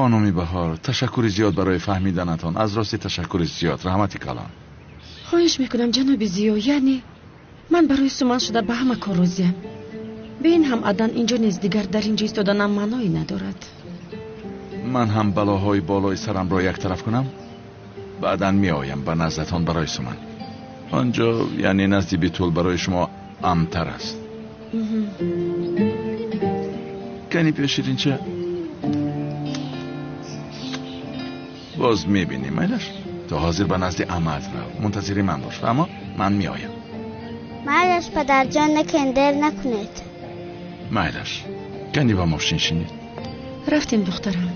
Хонуми Баҳор, ташаккури зиёд барои фаҳмиданатон. Аз рости ташаккури зиёд. Раҳмати калон. Хоҳиш мекунам ҷаноби Зиё, яъне ман барои суман шуда ба ҳама кор розиям. Бе ин ҳам Аднан инҷо нест, дигар дар инҷо истоданам маъное надорад. Ман ҳам балоҳои болои сарамро як тараф кунам, баъдан меоям ба наздатон барои суман. Он ҷо яъне назди Битул барои шумо амнтар аст. Кани биё ширинча. Боз мебинем, майлаш? То ҳозир ба назди амаат рав. Мунтазири ман бош, аммо ман меоям. Майлаш падарҷон, лекин дер накунед. Майлаш. Кани ба мошин шинед. Рафтем духтарам.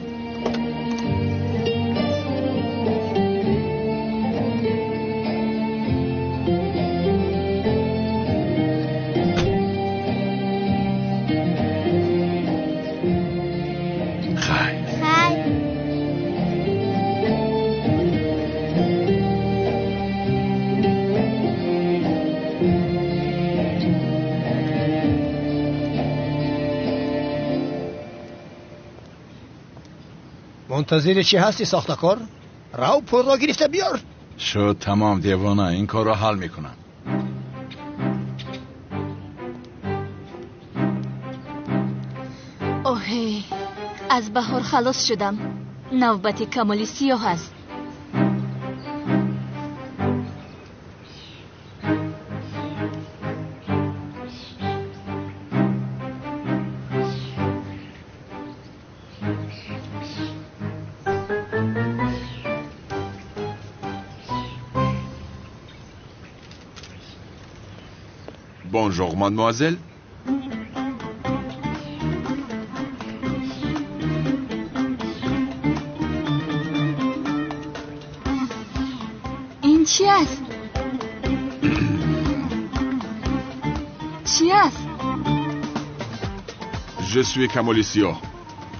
Хайр. Хайр. Мунтазири чӣ ҳастӣ сохтакор? Рав пулро гирифта биёр. Шуд тамом девона, ин корро ҳал мекунам. Оҳе, аз Баҳор халос шудам. Навбати Камоли Сиёҳ аст. Bonjour, mademoiselle. Ин чӣ аст? Чӣ аст? Je suis Kamoli Sio.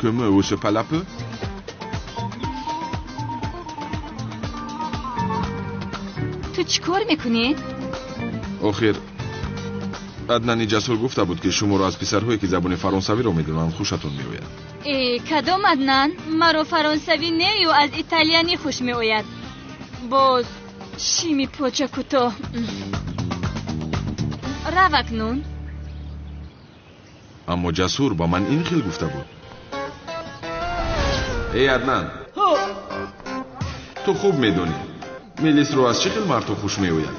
Que me vous se parle peu? Ту чӣ кор мекунӣ? Охир, Аднани Ҷасур гуфта буд, ки шуморо аз писарҳое, ки забони фаронсавиро медонанд, хушатон меояд. Э, кадом Аднан? Маро фаронсавӣ нею аз италиянӣ хуш меояд. Боз шими поча кӯтоҳ. Рав акнун. Аммо Ҷасур ба ман ин хел гуфта буд. Эй Аднан, ту хуб медонӣ, Мелисро аз чӣ хел мардҳо хуш меояд?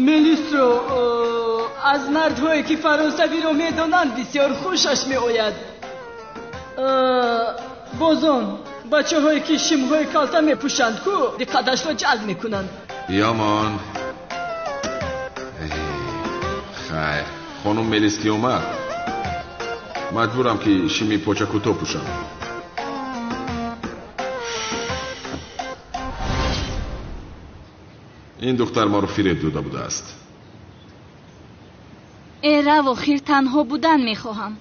Мелисро аз мардҳое, ки фаронсавиро медонанд, бисёр хушаш меояд. Боз он бачаҳое, ки шимҳои калта мепӯшанд, ку диққаташро ҷалб мекунанд. Ямон. Хайр, хонум Мелис ки омад, маҷбурам ки шими поча кӯтоҳ пӯшам. Ин духтар маро фиреб дода будааст. Э, рав, охир танҳо будан мехоҳам.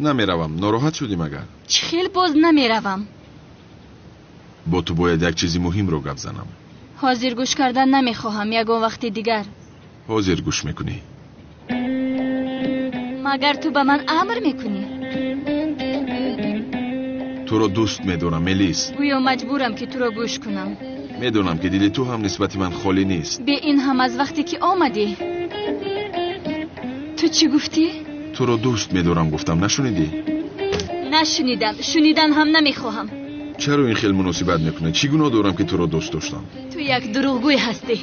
Намеравам, нороҳат шудӣ магар? Чӣ хел боз намеравам? Бо ту бояд як чизи муҳимро гап занам. Ҳозир гӯш кардан намехоҳам, ягон вақти дигар. Ҳозир гӯш мекунӣ. Магар ту ба ман амр мекунӣ? Туро дӯст медорам, Мелис. Гӯё маҷбурам, ки туро гӯш кунам. Медонам, ки дили ту ҳам нисбати ман холӣ нест. Бе ин ҳам аз вақте ки омадӣ. Ту чӣ гуфтӣ? Туро дӯст медорам гуфтам, нашунидӣ? Нашунидам, шунидан ҳам намехоҳам. Чаро ин хел муносибат мекунӣ? Чӣ гуноҳ дорам, ки туро дӯст доштам? Ту як дурӯғгӯй ҳастӣ.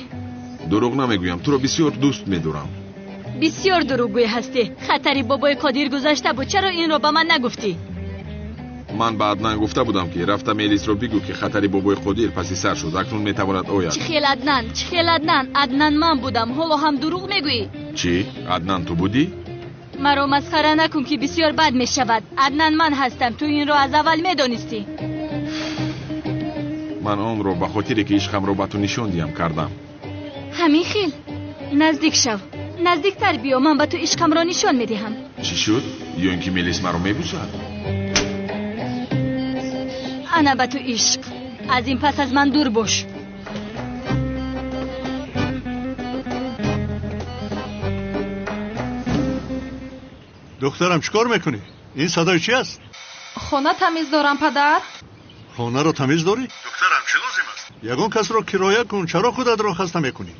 Дурӯғ намегӯям, туро бисёр дӯст медорам. Бисёр дурӯғгӯй ҳастӣ. Хатари бобои Қодир гузашта буд, чаро инро ба ман нагуфтӣ? Ман ба Аднан гуфта будам, ки рафта Мелисро бигӯ, ки хатари бобои Қодир паси сар шуд, акнун метавонад ояд. Чӣ хел Аднан? Чӣ хел Аднан? Аднан ман будам, ҳоло ҳам дурӯғ мегӯӣ? Чӣ? Аднан ту будӣ? Маро масхара накун, ки бисёр бад мешавад. Аднан ман ҳастам, ту инро аз аввал медонистӣ. Ман онро ба хотире, ки ишқамро ба ту нишон диҳам, кардам. Ҳамин хел? Наздик шав, наздиктар биё, ман ба ту ишқамро нишон медиҳам. Чӣ шуд? Ё ин ки Мелис маро мебусад? Ана ба ту ишқ. Аз ин пас аз ман дур бош. Духтарам, чӣ кор мекунӣ? Ин садои чӣ аст? Хона тамиз дорам, падар. Хонаро тамиз дорӣ? Духтарам, чӣ лозим аст? Ягон касро кироя кун, чаро худатро хаста мекунӣ?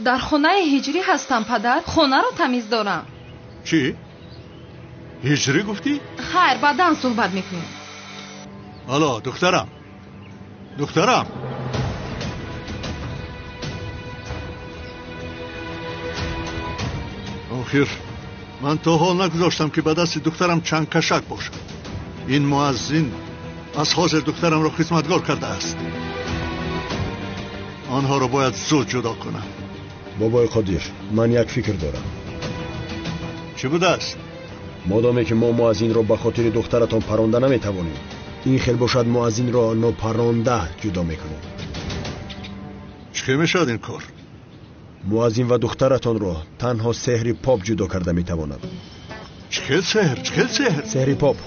Дар хонаи ҳиҷрӣ ҳастам, падар. Хонаро тамиз дорам. Чӣ? Ҳиҷрӣ гуфтӣ? Хайр, баъдан суҳбат мекунем. Алло, духтарам. Духтарам. Охир, ман то ҳол нагузоштам ки ба дасти духтарам чанд кашак бошад. Ин муаззин аз ҳозир духтарамро хизматгор кардааст. Онҳоро бояд зуд ҷудо кунам. Бобои Қодир, ман як фикр дорам. Чӣ будааст? Модоме ки мо муаззинро ба хотири духтаратон паронда наметавонем, ин хел бошад муаззинро нопаронда ҷудо мекунем. Чӣ хел мешавад ин кор? Муаззин ва духтаратонро танҳо сеҳри поп ҷудо карда метавонад. Чӣ хел сеҳр? Чӣ хел сеҳр? Сеҳри поп.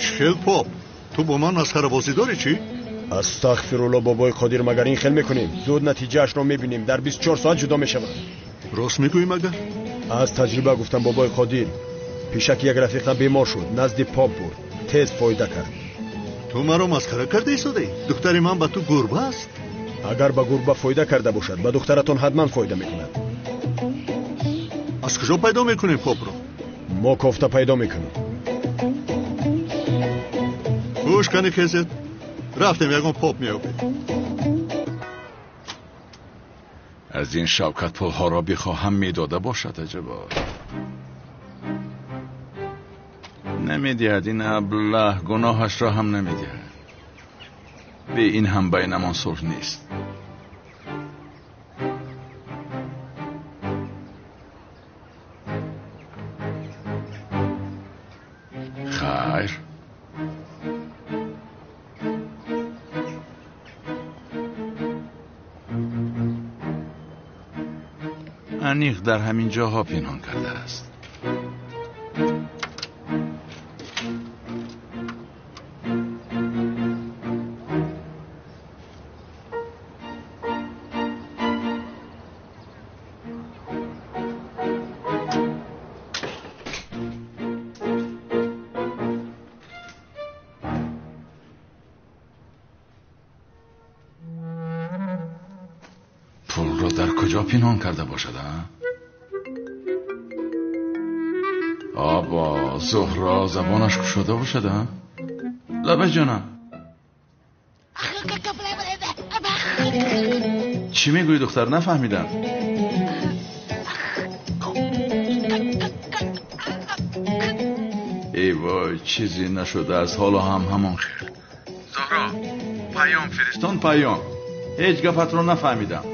Чӣ хел поп? Ту бо ман масхарабозӣ дорӣ чӣ? Астағфирулло, бобои Қодир, магар ин хел мекунем? Зуд натиҷаашро мебинем, дар 24 соат ҷудо мешавад. Рост мегӯӣ магар? Аз таҷриба гуфтам, бобои Қодир. Пешаки як рафиқам бемор шуд, назди поп бурд, тез фоида кард. Ту маро масхара карда истодаӣ? Духтари ман ба ту гурба аст? Агар ба гурба фоида карда бошад, ба духтаратон ҳатман фоида мекунад. Аз куҷо пайдо мекунем попро? Мо кофта пайдо мекунем. Гӯш кани хезед, рафтем ягон поп меёбем. Аз ин Шавкат пулҳоро бихоҳам медода бошад, аҷабо. Намедиҳад ин аблаҳ, гуноҳашро ҳам намедиҳад. Бе ин ҳам байнамон сулҳ нест. Хайр. Аниқ дар ҳамин ҷоҳо пинҳон кардааст. Пулро дар куҷо пинҳон карда бошад, а? Оба, Зуҳро забонаш кушода бошад, а? Лаба ҷонам. Чӣ мегӯӣ, духтар? Нафаҳмидам. Эй вой, чизе нашудааст, ҳоло ҳам ҳамон хел. Зуҳро, паём фиристон, паём. Ҳеҷ гапатро нафаҳмидам.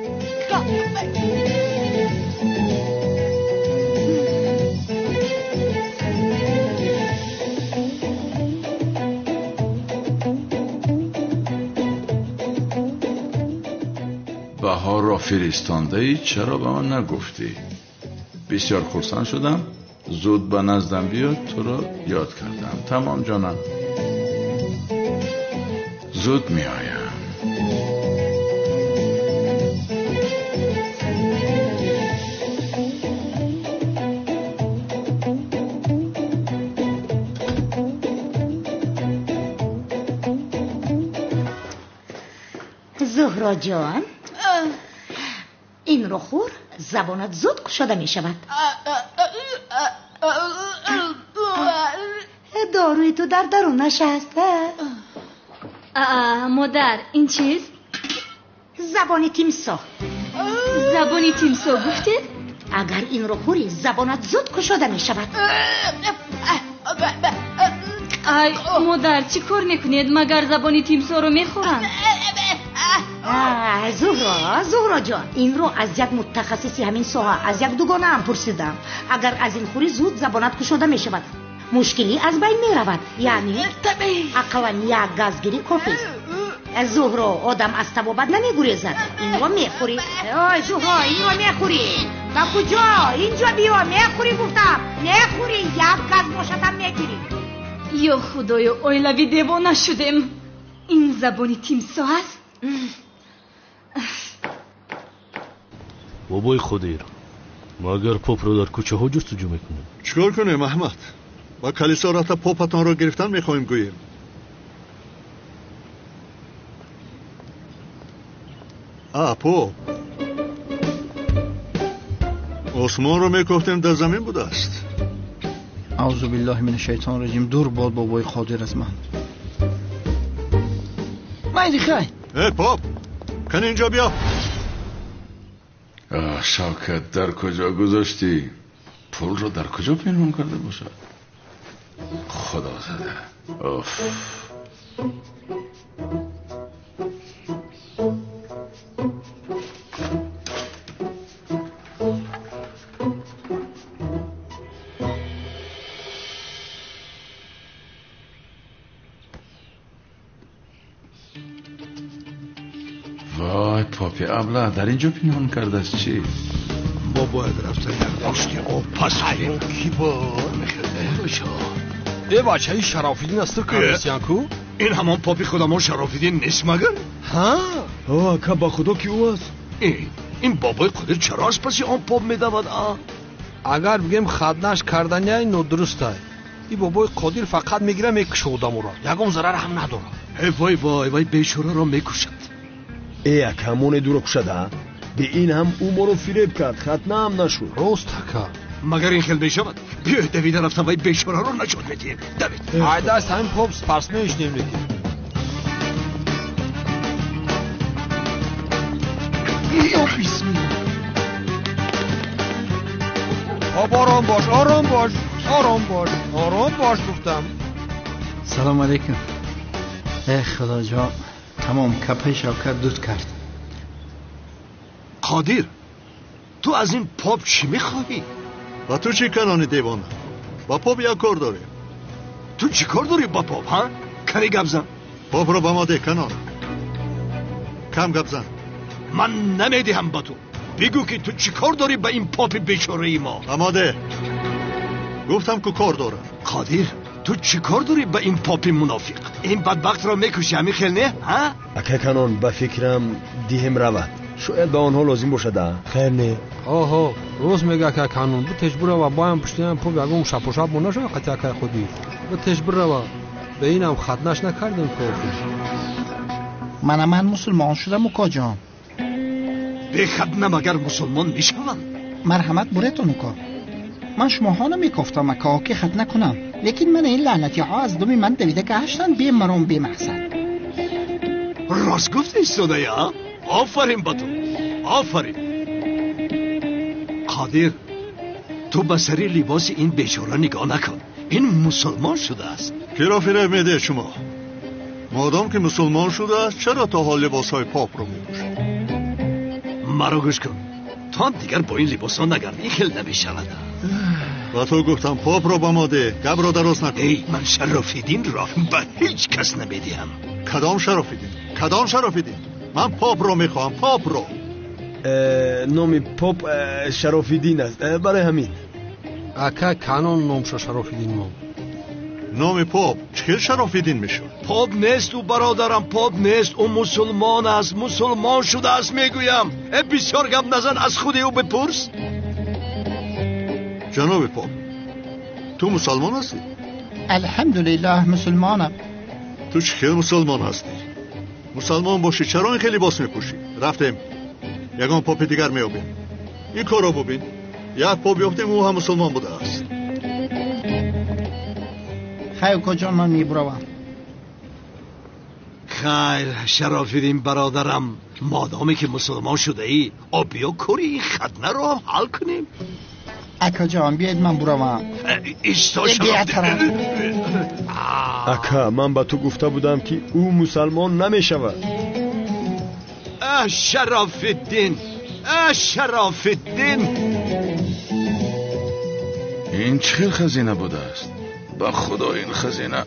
Баҳорро фиристондаӣ, чаро ба ман нагуфтӣ? Бисёр хурсанд шудам. Зуд ба наздам биё, туро ёд кардам. Тамом ҷонам, зуд меоям. Зуҳро ҷон, инро хӯр, забонат зуд кушода мешавад. Доруи ту дар дарунаш аст. Модар, ин чист? Забони тимсоҳ. Забони тимсоҳ гуфтед? Агар инро хӯрӣ, забонат зуд кушода мешавад. Ай, модар, чӣ кор мекунед? Магар забони тимсоҳро мехӯранд? Зуҳро, Зуҳро ҷон, инро аз як мутахассиси ҳамин соҳа, аз як дугонаам пурсидам. Агар аз ин хӯрӣ, зуд забонат кушода мешавад. Мушкилӣ аз байн меравад. Яъне ақаллан як газгирӣ кофист. Зуҳро, одам аз табобат намегурезад. Инро мехӯрӣ. Ой, Зуҳро, инро мехӯрӣ. Ба куҷо? Инҷо биё, мехӯрӣ гуфтам. Мехӯрӣ, як газ бошадам мегирӣ. Ё худоё, оилавӣ девона шудем. Ин забони тимсоҳ аст? Бобои Қодир, магар попро дар кӯчаҳо ҷустуҷӯ мекунем? Чӣ кор кунем, Аҳмад? Ба калисо рафта попатонро гирифтан мехоҳем гӯем. А, поп. Осмонро мекофтем, дар замин будааст. Аузу биллаҳи мин шайтон раҷим. Дур бод бобои Қодир аз ман. Майли хай. Э, поп, кани инҷо биё. Шавкат, дар куҷо гузоштӣ? Пулро дар куҷо пинҳон карда бошад? Худо зада. Оф. وای پاپی ابله در اینجا پنهان کرده است چی؟ ما باید رفتن یک مشتی آب پس کنیم. کی بود؟ ای بچه شرافیدین است کردسیان کو؟ این همان پاپی خودمان شرافیدین نیست مگر؟ ها؟ آه با خدا کی او است؟ این بابای قدر چرا از پسی آن پاپ میدود؟ اگر بگیم خدنش کردنی نادرست است. این بابای قادر فقط میگیره میکشه آدمو را، یگام ضرر هم نداره. ای وای وای وای، بیچاره را میکشد. эй ака, ҳамоне дуро кушада? Бе ин ҳам ӯ моро фиреб кард, хатна ҳам нашуд. Рост ака. Магар ин хел мешавад? Биёед давида рафтан вай бечораро наҷот медиҳем. Давид. Айдаст ҳамин поп спортсмен шудем лекин. Бисмилла. Поп ором бош, ором бош, ором бош, ором бош гуфтам. Салом алейкум. Э худоҷон, тамом капаи Шавкат дуд кард. Қодир, ту аз ин поп чӣ мехоҳӣ? Ба ту чӣ, канони девона? Ба поп як кор дорем. Ту чӣ кор дорӣ ба поп, ҳа? Кани гап зан. Попро ба мо деҳ, канон. Кам гап зан. Ман намедиҳам ба ту. Бигӯ ки ту чӣ кор дорӣ ба ин попи бечораи мо? Ба мо деҳ. Гуфтам ку кор дорам. Қодир, ту чӣ кор дорӣ ба ин попи мунофиқ? Ин бадбахтро мекушӣ, ҳамин хел не, ҳа? Ака канон, ба фикрам диҳем равад. Шояд ба онҳо лозим бошад, а? Хайр не. Оҳо, рост мега ака канон. Битеш бирава, боям пуштиам поп ягон шапошап мо нашава қати акай Қодир. Битеш бирава. Ба инам хатнаш накардем кофи. Мана ман мусулмон шудам, укоҷон. Бехатна магар мусулмон мешаванд? Марҳамат буретон, уко. Ман шумоҳо намекофтам ака ки хатна кунам, лекин мана ин лаънатиҳо аз думи ман давида гаштанд бемаром бемақсад. Рост гуфти истодая? Офарин ба ту, офарин. Қодир, ту ба сари либоси ин бечора нигоҳ накун. Ин мусулмон шудааст. Киро фиреб медиҳед шумо? Модом ки мусулмон шудааст, чаро то ҳол либосҳои попро мепӯшад? Маро гӯш кун, ту ҳам дигар бо ин либосҳо нагард, ин хел намешавад. Ба ту гуфтам попро ба мо деҳ, гапро дароз накун. Эй, ман Шарофиддинро ба ҳеҷ кас намедиҳам. Кадом Шарофиддин? Кадом Шарофиддин? Ман попро мехоҳам, попро. Номи поп Шарофиддин аст, барои ҳамин. Ака канон номша Шарофиддин мон. Номи поп чӣ хел Шарофиддин мешавад? Поп нест ӯ, бародарам, поп нест. Ӯ мусулмон аст, мусулмон шудааст мегӯям. Э, бисёр гап назан, аз худи ӯ бипурс. Ҷаноби поп, ту мусалмон ҳастӣ? Алҳамдулиллаҳ, мусулмонам. Ту чӣ хел мусулмон ҳастӣ? Мусалмон бошӣ, чаро ин хел либос мепӯшӣ? Рафтем, ягон попи дигар меёбем. Ин корро бубин, як поп ёфтем, ӯ ҳам мусулмон будааст. Хайр, укоҷон, ман мебуравам. Хайр, Шарофиддин бародарам, модоме ки мусулмон шудаӣ, биё кори ин хатнаро ҳал кунем. Акаҷон, биёед ман буравам. Исто, Шарофиддин. Ака, ман ба ту гуфта будам ки ӯ мусалмон намешавад. Шарофиддин, Шарофиддин. Ин чӣ хел хазина будааст? Ба худо ин хазина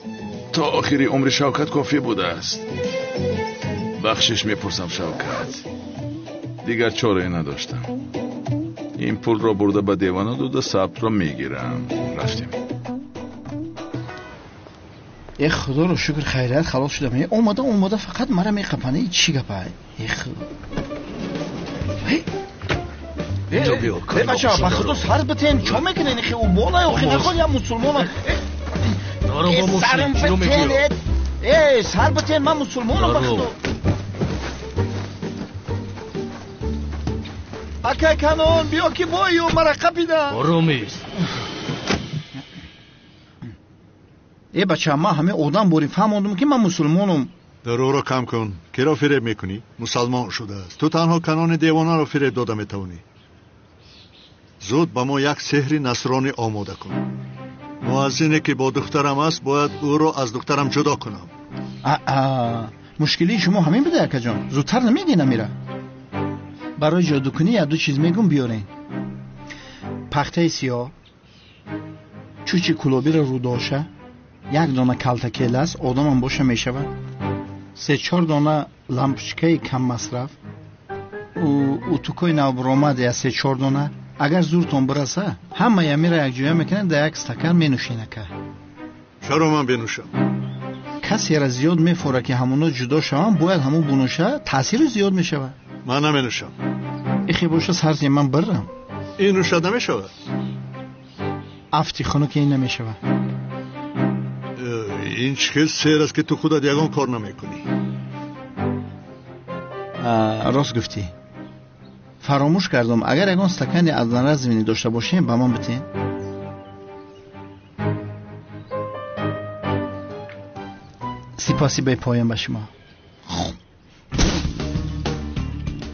то охири умри Шавкат кофӣ будааст. Бахшиш мепурсам, Шавкат. Дигар чорае надоштам. Ин пулро бурда ба девона дода сабтро мегирам. Рафтем. Э худоро шукр, хайрият халос шудам. Омада омада фақат мара меқапана. Чӣ гапа? Э худо. Инҷо биё. Э бача, ба худо сар битен. Чо мекунен? Хе убона ё хе нахол я мусулмона. Сарам битенед. Э, сар битен, ман мусулмонам ба худо. Акай Канон, биё ки бою мара қапида. Оромист. Э бача, ман ҳамин одам бори фаҳмондум ки ман мусулмонам. Дарӯро кам кун. Киро фиреб мекунӣ? Мусалмон шудааст. Ту танҳо Канони девонаро фиреб дода метавонӣ. Зуд ба мо як сеҳри насронӣ омода кун. Муаззине ки бо духтарам аст, бояд ӯро аз духтарам ҷудо кунам. Аа, мушкилии шумо ҳамин буда, акаҷон. Зудтар намегӣ намира. Барои ҷодукунӣ як ду чиз мегум, биёрен. Пахтаи сиёҳ, чӯчи кулобиро рӯдоша, як дона калтакелас, одамам боша мешавад, се-чор дона лампочкаи каммасраф, утукои навбуромад я се-чор дона. Агар зуртон бираса, ҳамаи амира якҷоя мекунед, дар як стакан менӯшен, ака. Чаро ман бенӯшам? Касеро зиёд мефора ки ҳамоно ҷудо шаванд, бояд ҳамон бунӯша, таъсиру зиёд мешавад. Ман наменӯшам. Ихе боша сарзи ман бирам. Ин нӯшад намешавад? Афти хунук ин намешавад. Ин чӣ хел сер аст ки ту худат ягон кор намекунӣ? Рост гуфтӣ. Фаромӯш кардам, агар ягон стакани одноразовый дошта бошем, ба ман битен. Сипоси бепоён ба шумо.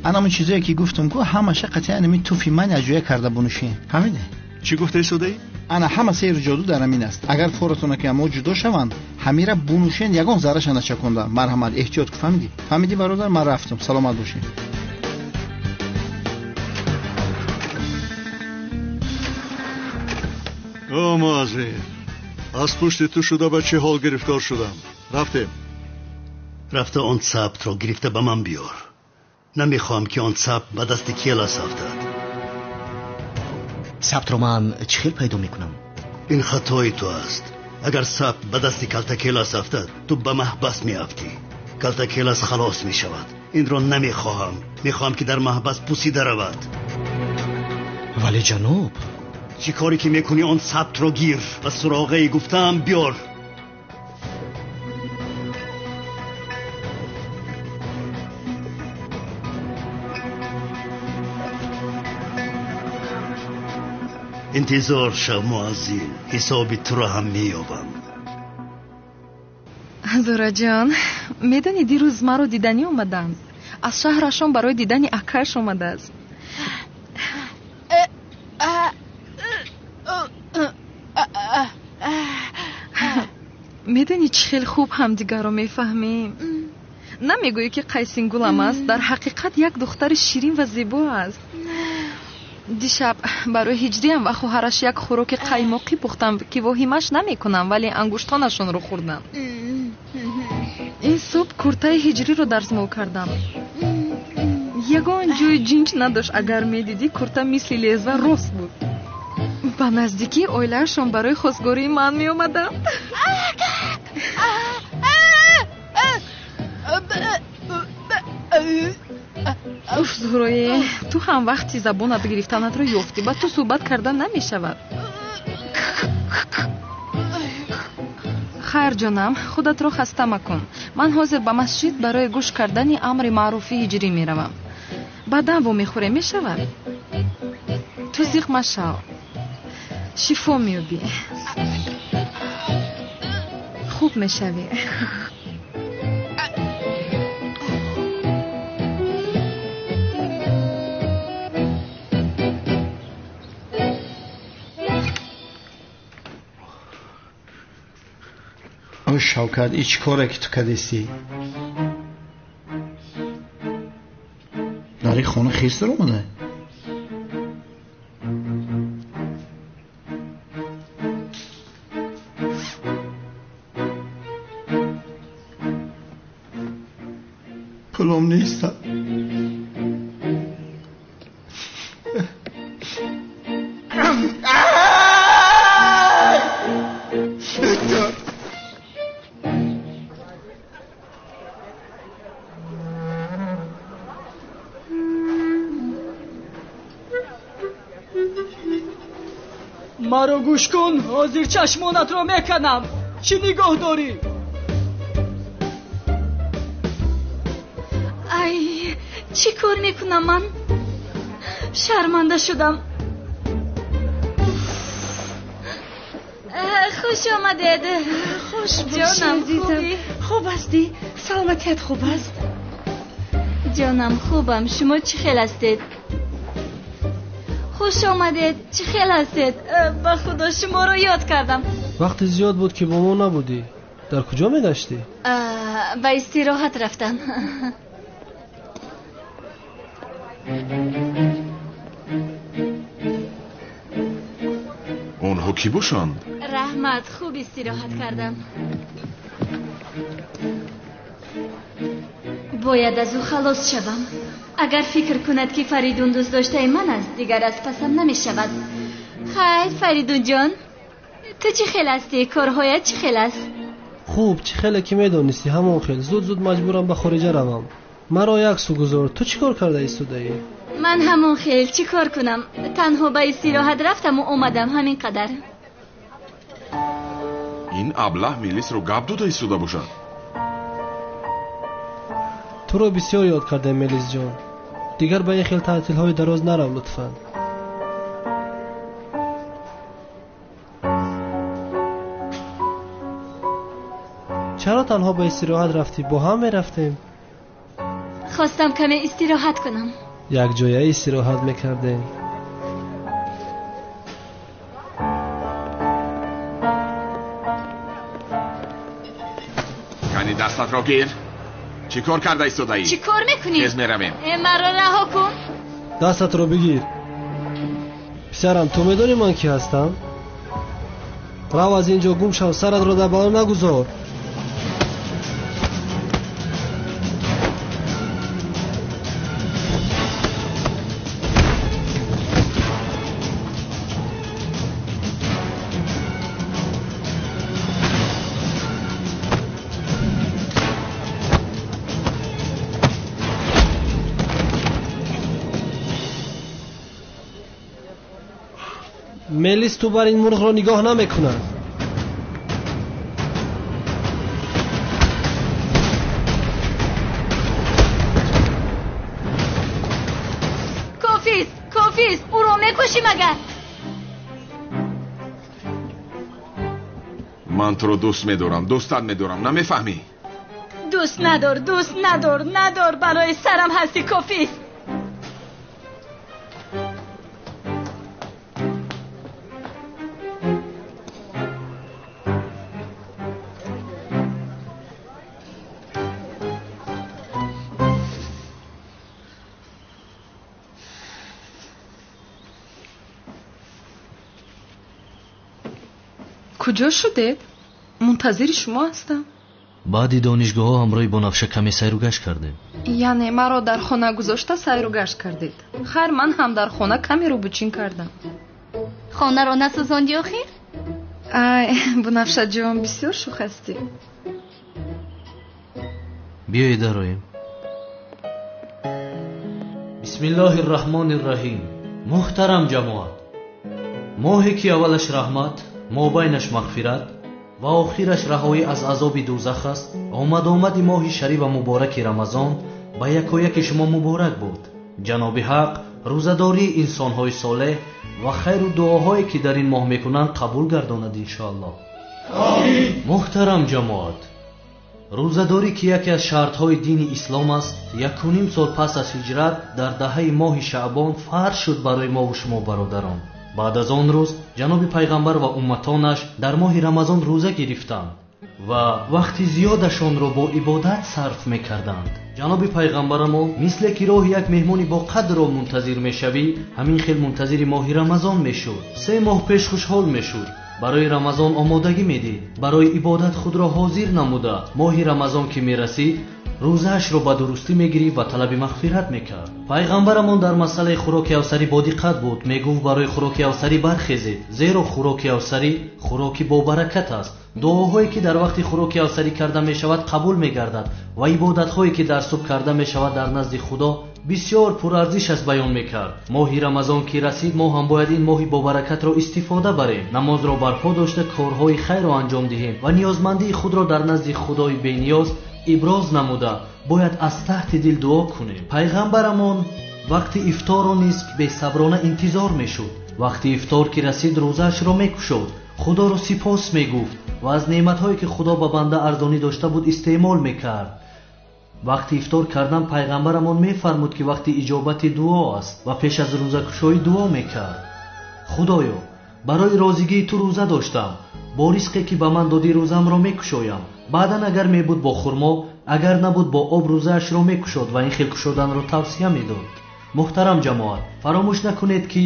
Анамон чизое ки гуфтам ку, ҳамаша қатъиян ами туфи ман якҷоя карда бунӯшем. Фаҳмидӣ? Чӣ гуфта истодаӣ? Ана ҳама сеҳру ҷоду дар ҳамин аст. Агар форатона ки амо ҷудо шаванд, ҳамира бунӯшен, ягон зарраша начаконда. Марҳамат, эҳтиёт ку, фаҳмидӣ? Фаҳмидӣ бародар, ман рафтам. Саломат бошед. О, муаззин, аз пушти ту шуда ба чӣ ҳол гирифтор шудам. Рафтем. Рафта он сабтро гирифта ба ман биёр. Намехоҳам ки он сабт ба дасти Келас афтад. Сабтро ман чӣ хел пайдо мекунам? Ин хатои ту аст. Агар сабт ба дасти Калтакелас афтад, ту ба маҳбас меафтӣ. Калтакелас халос мешавад. Инро намехоҳам. Мехоҳам ки дар маҳбас пусида равад. Вале ҷаноб, чӣ коре ки мекунӣ, он сабтро гир ва суроғаи гуфтаам биёр. Интизор шав, муаззин, ҳисоби туро ҳам меёбам. Зураҷон, медонӣ дирӯз маро диданӣ омаданд. Аз шаҳрашон барои дидани акаш омадааст. Медонӣ чӣ хел хуб ҳамдигарро мефаҳмем? Намегӯӣ ки Қайсингулам аст, дар ҳақиқат як духтари ширин ва зебо аст. Дишаб барои ҳиҷриям ва хоҳараш як хӯроки қаймоқӣ пухтам ки воҳимаш намекунам, вале ангуштонашонро хӯрдам. Ин субҳ куртаи ҳиҷриро дарзмол кардам. Ягон ҷои ҷинҷ надошт, агар медидӣ курта мисли лезва рост буд. Ба наздикии оилаашон барои хостгории ман меомаданд. Уф, Зуҳрое, ту ҳам вақти забонат гирифтанатро ёфтӣ, ба ту суҳбат кардан намешавад. Хайр, ҷонам, худатро хаста макун. Ман ҳозир ба масҷид барои гӯш кардани амри маъруфи ҳиҷрӣ меравам. Баъдан вомехӯрем, мешавад? Ту зиқ машав, шифо меёбӣ, хуб мешавӣ. О Шавкат, ин чӣ коре ки ту кардистӣ? Дар ин хона хирс даромада? Пулом неста. Маро гӯш кун, ҳозир чашмонатро меканам. Чӣ нигоҳ дорӣ? Ай, чӣ кор мекунам ман? Шарманда шудам. Хуш омадед. Хуш бошӣ, азизам. Хуб ҳастӣ? Саломатият хуб аст? Ҷонам, хубам. Шумо чӣ хел ҳастед? Хуш омадед. Чӣ хел ҳастед? Ба Худо шуморо ёд кардам. Вақти зиёд буд ки бо мо набудӣ. Дар куҷо мегаштӣ? Ба истироҳат рафтам. Онҳо кӣ бошанд? Раҳмат, хуб истироҳат кардам. Бояд аз ӯ халос шавам. Агар фикр кунад ки Фаридун дӯстдоштаи ман аст, дигар аз пасам намешавад. Хайр, Фаридунҷон, ту чӣ хел ҳастӣ? Корҳоят чӣ хел аст? Хуб, чӣ хеле ки медонистӣ, ҳамон хел. Зуд-зуд маҷбурам ба хориҷа равам. Маро як су гузор. Ту чӣ кор карда истодаӣ? Ман ҳамон хел, чӣ кор кунам? Танҳо ба истироҳат рафтаму омадам, ҳамин қадар. Ин аблаҳ Мелисро гап дода истода бошад. Туро бисёр ёд кардем, Мелисҷон. Дигар ба ин хел таътилҳои дароз нарав, лутфан. Чаро танҳо ба истироҳат рафтӣ? Бо ҳам мерафтем. Хостам каме истироҳат кунам. Якҷоя истироҳат мекардем. Кани дастатро гир. Чӣ кор карда истодаӣ? Чӣ кор мекунӣ? Тез меравем. Маро раҳо кун. Дастатро бигир. Писарам, ту медонӣ ман кӣ ҳастам? Рав аз ин ҷо гум шав, саратро дар бало нагузор. Мелис ту бар ин мурғро нигоҳ намекунад. Кофист, кофист, ӯро мекушӣ магар? Ман туро дӯст медорам, дӯстат медорам, намефаҳмӣ? Дӯст надор, дӯст надор, надор, барои сарам ҳастӣ, кофист. Куҷо шудед? Мунтазири шумо ҳастам. Баъди донишгоҳҳо ҳамроҳи Бонафша каме сайру гашт кардем. Яъне маро дар хона гузошта сайру гашт кардед. Хайр, ман ҳам дар хона каме рӯбучин кардам. Хонаро насӯзонди охир? Ай, Бунафшаҷон, бисёр шӯх ҳастӣ. Биёед дароем. Бисмиллоҳи рраҳмони рраҳим. Муҳтарам ҷамоат, моҳе ки аввалаш раҳмат, мобайнаш мағфират ва охираш раҳоӣ аз азоби дӯзах аст, омад-омади моҳи шариф ва мубораки Рамазон ба якояки шумо муборак буд. Ҷаноби ҳақ рӯзадории инсонҳои солеҳ ва хайру дуоҳое ки дар ин моҳ мекунанд қабул гардонад иншоаллоҳ. Омин. Муҳтарам ҷамоат, рӯзадорӣ ки яке аз шартҳои дини ислом аст, 1.5 сол пас аз ҳиҷрат дар даҳаи моҳи шаъбон фарз шуд барои мову шумо бародарон. Баъд аз он рӯз ҷаноби пайғамбар ва умматонаш дар моҳи Рамазон рӯза гирифтанд ва вақти зиёдашонро бо ибодат сарф мекарданд. Ҷаноби пайғамбарамон мисле ки роҳи як меҳмони бо қадрро мунтазир мешавӣ, ҳамин хел мунтазири моҳи Рамазон мешуд. 3 моҳ пеш хушҳол мешуд, барои Рамазон омодагӣ медид, барои ибодат худро ҳозир намуда. Моҳи Рамазон ки мерасид, рӯзаашро ба дурустӣ мегирифт ва талаби мағфират мекард. Пайғамбарамон дар масъалаи хӯроки авсарӣ бодиққат буд. Мегуфт барои хӯроки авсарӣ бархезед, зеро хӯроки авсарӣ хӯроки бобаракат аст. Дуоҳое ки дар вақти хӯроки авсарӣ карда мешавад қабул мегардад ва ибодатҳое ки дар субҳ карда мешавад дар назди Худо бисёр пурарзиш аст баён мекард. Моҳи Рамазон ки расид, мо ҳам бояд ин моҳи бобаракатро истифода барем, намозро барпо дошта, корҳои хайрро анҷом диҳем ва ниёзмандии худро дар назди Худои бениёз иброз намуда бояд аз таҳти дил дуо кунем. Пайғамбарамон вақти ифторро низ бесаброна интизор мешуд. Вақти ифтор ки расид, рӯзаашро мекушод, Худоро сипос мегуфт ва аз неъматҳое ки Худо ба банда арзонӣ дошта буд истеъмол мекард. Вақти ифтор кардан пайғамбарамон мефармуд ки вақти иҷобати дуо аст ва пеш аз рӯзакушоӣ дуо мекард. Худоё, барои розигии ту рӯза доштам, бо ризқе ки ба ман додӣ рӯзамро мекушоям. Баъдан агар мебуд бо хурмо, агар набуд бо об рӯзаашро мекушод ва ин хел кушоданро тавсия медод. Муҳтарам ҷамоат, фаромӯш накунед ки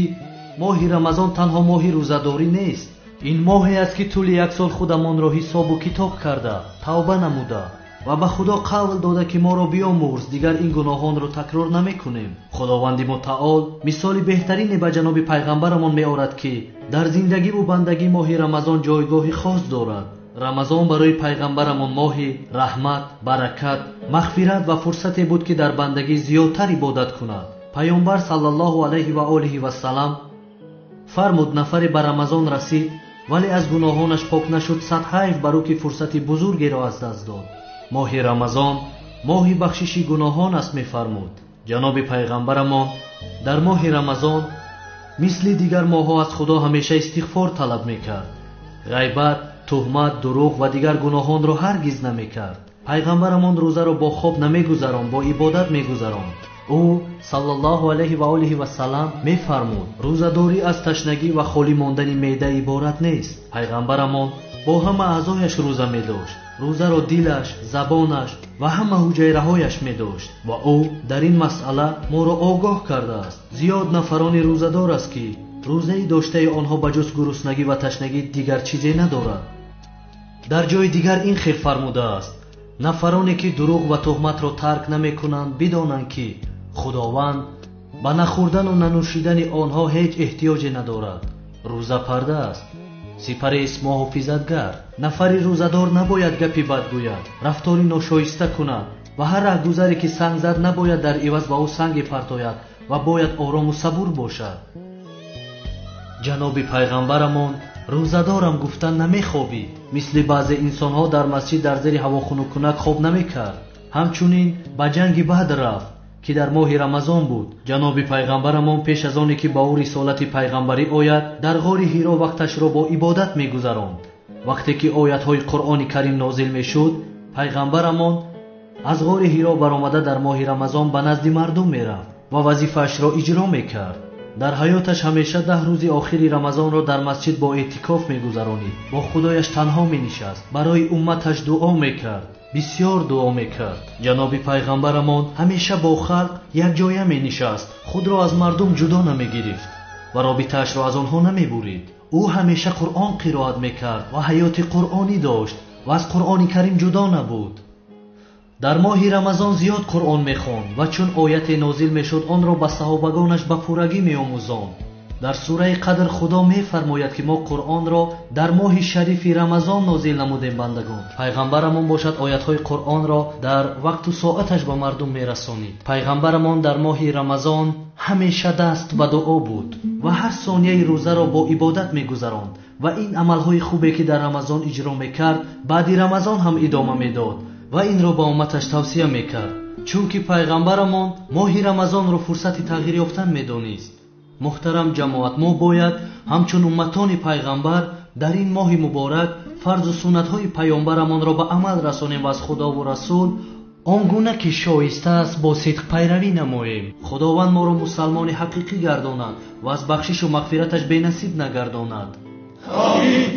моҳи Рамазон танҳо моҳи рӯзадорӣ нест. Ин моҳе аст ки тӯли як сол худамонро ҳисобу китоб карда, тавба намуда ва ба Худо қавл дода ки моро биомӯрз, дигар ин гуноҳонро такрор намекунем. Худованди мутаол мисоли беҳтарине ба ҷаноби пайғамбарамон меорад ки дар зиндагиву бандагӣ моҳи Рамазон ҷойгоҳи хос дорад. Рамазон барои пайғамбарамон моҳи раҳмат, баракат, мағфират ва фурсате буд ки дар бандагӣ зиёдтар ибодат кунад. Пайғамбар саллаллоҳу алайҳи ва олиҳи вассалам фармуд: нафаре ба Рамазон расид, вале аз гуноҳонаш пок нашуд, сад ҳайф бар ӯ ки фурсати бузургеро аз даст дод. Моҳи Рамазон моҳи бахшиши гуноҳон аст, мефармуд. Ҷаноби пайғамбарамон дар моҳи Рамазон мисли дигар моҳҳо аз Худо ҳамеша истиғфор талаб мекард. Ғайбат, туҳмат, дурӯғ ва дигар гуноҳонро ҳаргиз намекард. Пайғамбарамон рӯзаро бо хоб намегузаронд, бо ибодат мегузаронд. Ӯ саллаллоҳу алайҳи ва олиҳи вассалам мефармуд: рӯзадорӣ аз ташнагӣ ва холӣ мондани меъда иборат нест. Пайғамбарамон бо ҳама аъзояш рӯза медошт. Рӯзаро дилаш, забонаш ва ҳама ҳуҷайраҳояш медошт ва ӯ дар ин масъала моро огоҳ кардааст. Зиёд нафарони рӯзадор аст ки рӯзаи доштаи онҳо ба ҷуз гуруснагӣ ва ташнагӣ дигар чизе надорад. Дар ҷои дигар ин хел фармудааст: нафароне ки дурӯғ ва туҳматро тарк намекунанд, бидонанд ки Худованд ба нахӯрдану нанӯшидани онҳо ҳеҷ эҳтиёҷе надорад. Рӯза парда аст, сипарест муҳофизатгар. Нафари рӯзадор набояд гапи бад гӯяд, рафтори ношоиста кунад ва ҳар раҳгузаре ки санг зад набояд дар иваз ба ӯ санге партояд ва бояд орому сабур бошад. Ҷаноби пайғамбарамон рӯзадорам гуфта намехобид. Мисли баъзе инсонҳо дар масҷид дар зери ҳавохунуккунак хоб намекард. Ҳамчунин ба ҷанги Бадр рафт ки дар моҳи Рамазон буд. Ҷаноби пайғамбарамон пеш аз оне ки ба ӯ рисолати пайғамбарӣ ояд, дар ғори Ҳиро вақташро бо ибодат мегузаронд. Вақте ки оятҳои Қуръони Карим нозил мешуд, пайғамбарамон аз ғори Ҳиро баромада дар моҳи Рамазон ба назди мардум мерафт ва вазифаашро иҷро мекард. Дар ҳаёташ ҳамеша 10 рӯзи охири Рамазонро дар масҷид бо эътикоф мегузаронид, бо Худояш танҳо менишаст, барои умматаш дуо мекард, бисёр дуо мекард. Ҷаноби пайғамбарамон ҳамеша бо халқ якҷоя менишаст, худро аз мардум ҷудо намегирифт ва робитаашро аз онҳо намебурид. Ӯ ҳамеша Қуръон қироат мекард ва ҳаёти қуръонӣ дошт ва аз Қуръони Карим ҷудо набуд. Дар моҳи Рамазон зиёд Қуръон мехонд ва чун ояте нозил мешуд, онро ба саҳобагонаш ба пуррагӣ меомӯзонд. Дар сураи Қадр Худо мефармояд ки мо Қуръонро дар моҳи шарифи Рамазон нозил намудем бандагон. Пайғамбарамон бошад оятҳои Қуръонро дар вақту соаташ ба мардум мерасонид. Пайғамбарамон дар моҳи Рамазон ҳамеша даст ба дуо буд ва ҳар сонияи рӯзаро бо ибодат мегузаронд ва ин амалҳои хубе ки дар Рамазон иҷро мекард, баъди Рамазон ҳам идома медод ва инро ба умматаш тавсия мекард, чунки пайғамбарамон моҳи Рамазонро фурсати тағйир ёфтан медонист. Муҳтарам ҷамоат, мо бояд ҳамчун умматони пайғамбар дар ин моҳи муборак фарзу суннатҳои паёмбарамонро ба амал расонем ва аз Худову Расул он гуна ки шоиста аст бо сидқ пайравӣ намоем. Худованд моро мусалмони ҳақиқӣ гардонад ва аз бахшишу мағфираташ бенасиб нагардонад. Омин.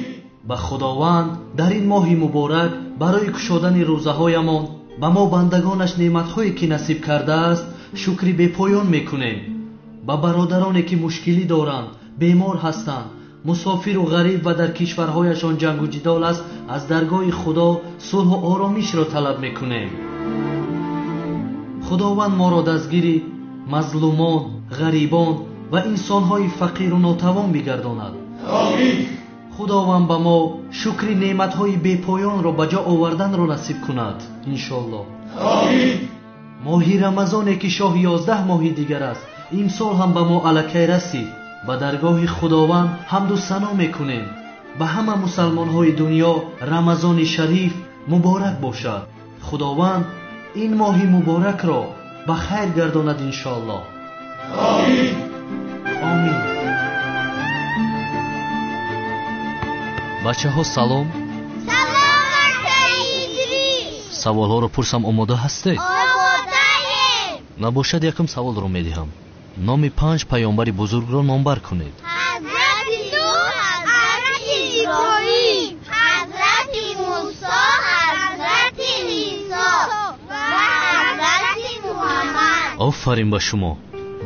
Ба Худованд дар ин моҳи муборак барои кушодани рӯзаҳоямон ба мо бандагонаш неъматҳое ки насиб кардааст шукри бепоён мекунем. Ба бародароне ки мушкилӣ доранд, бемор ҳастанд, мусофиру ғариб ва дар кишварҳояшон ҷангу ҷидол аст, аз даргоҳи Худо сулҳу оромишро талаб мекунем. Худованд моро дастгири мазлумон, ғарибон ва инсонҳои фақиру нотавон бигардонад. Омин. Худованд ба мо шукри неъматҳои бепоёнро ба ҷо оварданро насиб кунад, иншоаллоҳ. Омин. Моҳи Рамазоне ки шоҳи 11 моҳи дигар аст, имсол ҳам ба мо аллакай расид. Ба даргоҳи Худованд ҳамду сано мекунем. Ба ҳама мусалмонҳои дунё Рамазони шариф муборак бошад. Худованд ин моҳи муборакро ба хайр гардонад иншоаллоҳ. Омин. Омин. Бачаҳо салом. Салом акаи Идрис. Саволҳоро пурсам, омода ҳастед? Омодаем. Набошад, якум саволро медиҳам. Номи 5 паёмбари бузургро номбар кунед. Ҳазрати Нуҳ, Ҳазрати Иброҳим, Ҳазрати Мусо, Ҳазрати Исо ва Ҳазрати Муҳаммад. Офарин ба шумо.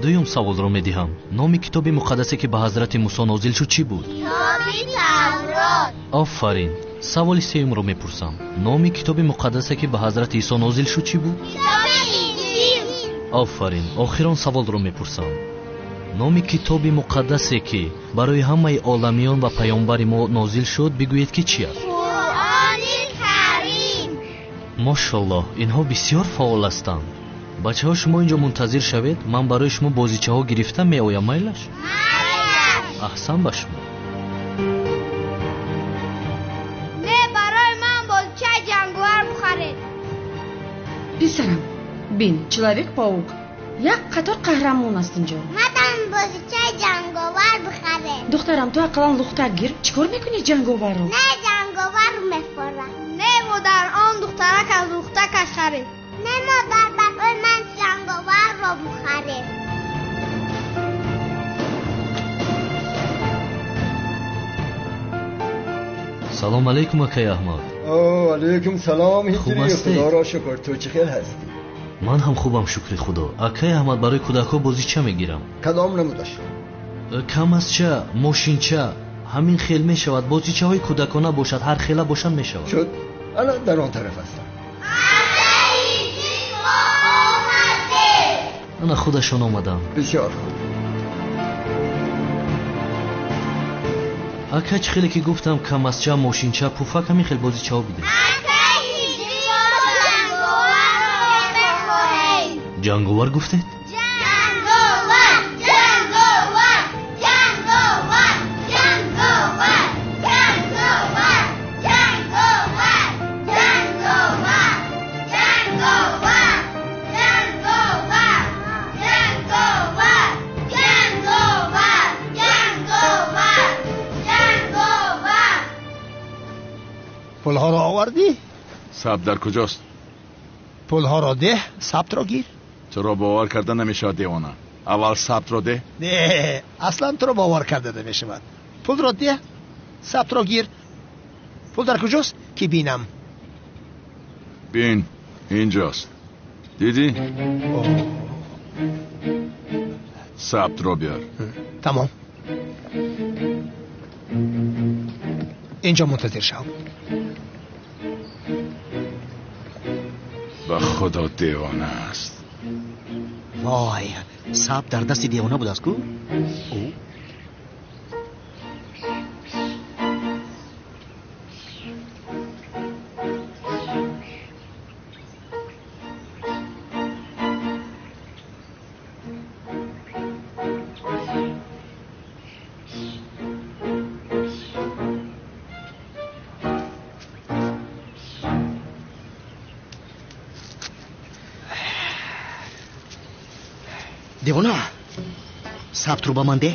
Дуюм саволро медиҳам. Номи китоби муқаддасе ки ба Ҳазрати Мусо нозил шуд чӣ буд? Китоби Таврот. Офарин. Саволи сеюмро мепурсам. Номи китоби муқаддасе ки ба Ҳазрати Исо нозил шуд чӣ буд? Китоби Инҷил. Офарин. Охирон саволро мепурсам. Номи китоби муқаддасе ки барои ҳамаи оламиён ва паёмбари мо нозил шуд, бигӯед ки чӣ аст? Қуръони Карим. Мошаллоҳ, инҳо бисёр фаъол ҳастанд. Бачаҳо, шумо инҷо мунтазир шавед, ман барои шумо бозичаҳо гирифта меоям, майлаш? Майлаш. Аҳсан ба шумо. Не, барои ман бозичаи ҷанговар бихаред. Писарам, бин, Человек-паук. Як қатор қаҳрамон аст инҷо. Мадам бозичаи ҷанговар бихаред. Духтарам, ту ақаллан лухтак гир. Чӣ кор мекунӣ ҷанговарро? Не, ҷанговар мефорад. Не, модар, он духтарак аз лухтакаш харид. Не, модар, барои ман ҷанговарро бихаред. Салом алейкум, акай Аҳмад. О, алейкум салом, Хуб Ҳиҷрӣ. ҳастед? Худоро шукр, ту чӣ хел ҳастӣ? Ман ҳам хубам, шукри Худо. Акай Аҳмад, барои кӯдакҳо бозича мегирам. Кадом намудаш? Камазча, мошинча, ҳамин хел мешавад. Бозичаҳои кӯдакона бошад, ҳар хела бошанд мешавад. Шуд, ана дар он тараф ҳастам. Ана худашон омаданд. Бисёр хуб. Ака, чӣ хеле ки гуфтам, камазча, мошинча, пуфак, ҳамин хел бозичаҳо бидем. Ҷанговар гуфтед? Ҷанговар, ҷанговар, ҷанговар, ҷанговар, ҷанговар, ҷанговар, ҷанговар, ҷанговар, ҷанговар, ҷанговар, ҷанговар, ҷанговар, ҷанговар. Пулҳоро овардӣ? Сабт дар куҷост? Пулҳоро деҳ, сабтро гир. Туро бовар карда намешавад, девона. Аввал сабтро деҳ. Не, аслан туро бовар карда намешавад. Пулро деҳ, сабтро гир. Пул дар куҷост ки бинам? Бин, инҷост. Дидӣ? Сабтро биёр. Тамом. Инҷо мунтазир шав. Ба Худо девона аст. Вой, сабт дар дасти девона будааст ку? Ӯ девона, сабтро ба ман деҳ.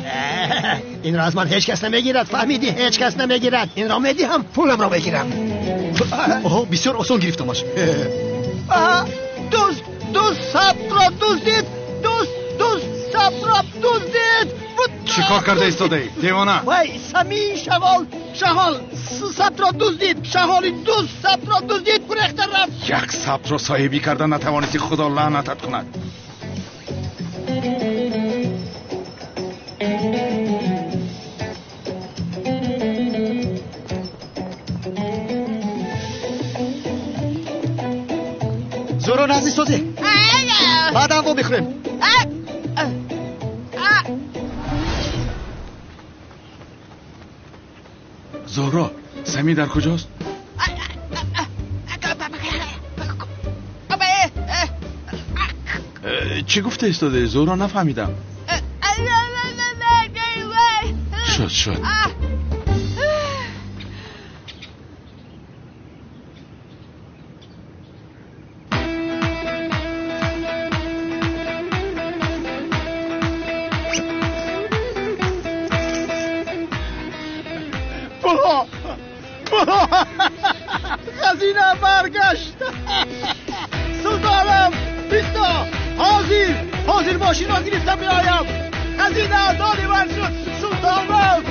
Инро аз ман ҳеҷ кас намегирад, фаҳмидӣ? Ҳеҷ кас намегирад. Инро медиҳам, пуламро мегирам. Оҳо, бисёр осон гирифтамаш. Дузд, дузд сабтро дуздид, дузд, дузд сабтро дуздид. Чӣ кор карда истодаӣ, девона? Вай, самии шағол, шағол сабтро дуздид, шағоли дузд сабтро дуздид, гурехта рафт. Як сабтро соҳибӣ карда натавонисти, Худо лаънатат кунад. Зӯро назди созӣ. Баъдан во мехӯрем. Зӯро, Самӣ дар куҷост? Чӣ гуфта истодаи? Зӯро нафаҳмидам. Шуд, шуд. Пулҳо! Пулҳо! Хазина баргашт! Султонам! Бисто! Ҳозир! Ҳозир мошинро гирифта меоям! Хазина аз они ман шуд! Султонам!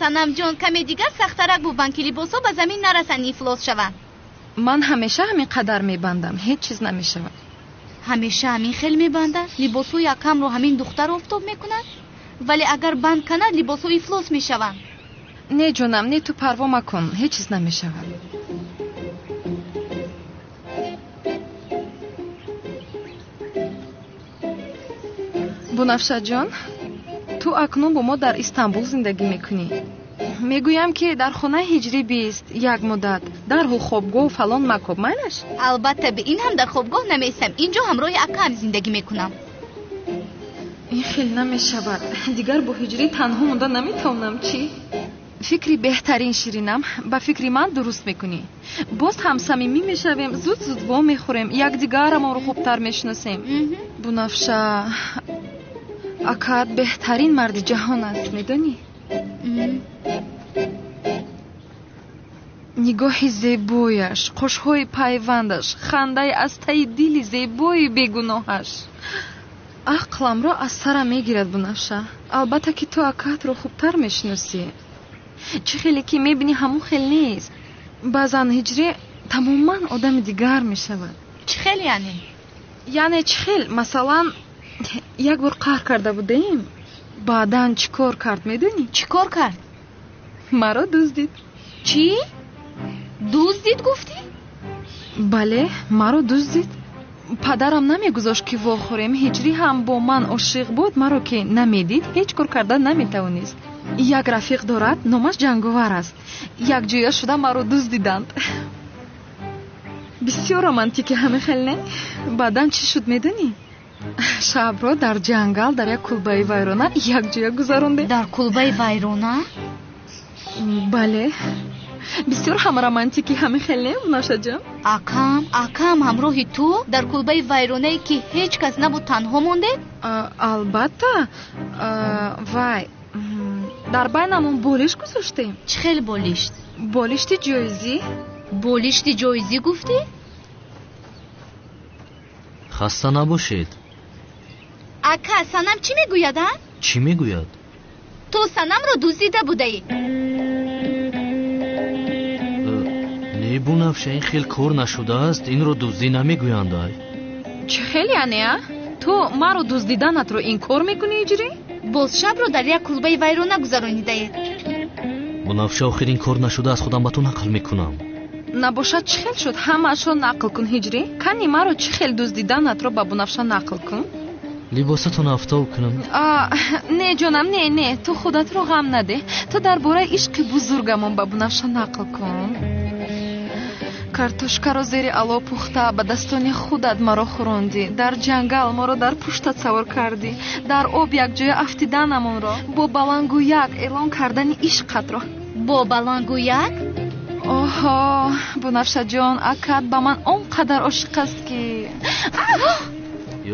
Санамҷон, каме дигар сахтарак бубанд, ки либосҳо ба замин нарасанд, ифлос шаванд. Ман ҳамеша ҳамин қадар мебандам, ҳеҷ чиз намешавад. Ҳамеша ҳамин хел мебандад? Либосҳои акамро ҳамин духтар офтоб мекунад? Вале агар банд канад, либосҳо ифлос мешаванд. Не ҷонам, не, ту парво макун, ҳеҷ чиз намешавад. Бунафшаҷон, ту акнун бо мо дар Истанбул зиндагӣ мекунӣ. Мегӯям, ки дар хонаи ҳиҷрӣ бист як муддат, дарҳол хобгоҳу фалон макоб, майлаш? Албатта, бе ин ҳам дар хобгоҳ намеистам. Инҷо ҳамроҳи акаам зиндагӣ мекунам. Ин хел намешавад. Дигар бо ҳиҷрӣ танҳо монда наметавонам. Чӣ? Фикри беҳтарин, ширинам, ба фикри ман дуруст мекунӣ. Боз ҳам самимӣ мешавем, зуд зуд во мехӯрем, якдигарамонро хубтар мешиносем. Бунафша, акаат беҳтарин марди ҷаҳон аст, медонӣ? Нигоҳи зебояш, қошҳои пайвандаш, хандаи аз таи дили зебои бегуноҳаш ақламро аз сарам мегирад. Бунафша, албатта ки ту акаатро хубтар мешиносӣ. Чӣ хеле ки мебинӣ, ҳамон хел нест. Баъзан ҳиҷрӣ тамоман одами дигар мешавад. Чӣ хел яъне? Яъне чӣ хел? Масалан, як бор қаҳр карда будем, баъдан чӣ кор кард, медонӣ? Чӣ кор кард? Маро дуздид. Чӣ? Дуздид гуфтӣ? Бале, маро дуздид. Падарам намегузошт, ки вохӯрем. Ҳиҷрӣ ҳам бо ман ошиқ буд, маро ки намедид, ҳеҷ кор карда наметавонист. Як рафиқ дорад, номаш Ҷанговар аст. Якҷоя шуда маро дуздиданд. Бисёр романтики, ҳамин хел не? Баъдан чӣ шуд, медонӣ? Шабро дар ҷангал дар як кулбаи вайрона якҷоя гузарондем. Дар кулбаи вайрона? Бале. Бисёр ҳам романтики, ҳамин хел не, Бунафшаҷон? Акам, акам ҳамроҳи ту дар кулбаи вайронае, ки ҳеҷ кас набуд, танҳо мондед? Албатта. Вай, дар байнамон болишт гузоштем. Чӣ хел болишт? Болишти ҷоизӣ. Болишти ҷоизӣ гуфтӣ? Хаста набошед. Ака, Санам чӣ мегӯяд, а? Чӣ мегӯяд? Ту Санамро дуздида будаӣ. Не, Бунафша, ин хел кор нашудааст, инро дуздӣ намегӯянд, ай. Чӣ хел яъне, а? Ту маро дуздиданатро инкор мекунӣ, ҳиҷрӣ? Боз шабро дар як кулбаи вайрона гузаронидаед. Бунафша, охир ин кор нашудааст, худам ба ту нақл мекунам. Набошад, чӣ хел шуд? Ҳамаашро нақл кун, ҳиҷрӣ. Кани маро чӣ хел дуздиданатро ба Бунафша нақл кун. Либосатон афтоб кунам? Не ҷонам, не, не, ту худатро ғам надеҳ. Ту дар бораи ишқи бузургамон ба Бунафша нақл кун. Картошкаро зери ало пухта ба дастони худат маро хӯрондӣ, дар ҷангал моро дар пуштат савор кардӣ, дар об якҷоя афтиданамонро, бо балангӯяк эълон кардани ишқатро. Бо балангӯяк? Оҳо, Бунафшаҷон, акат ба ман он қадар ошиқ аст, ки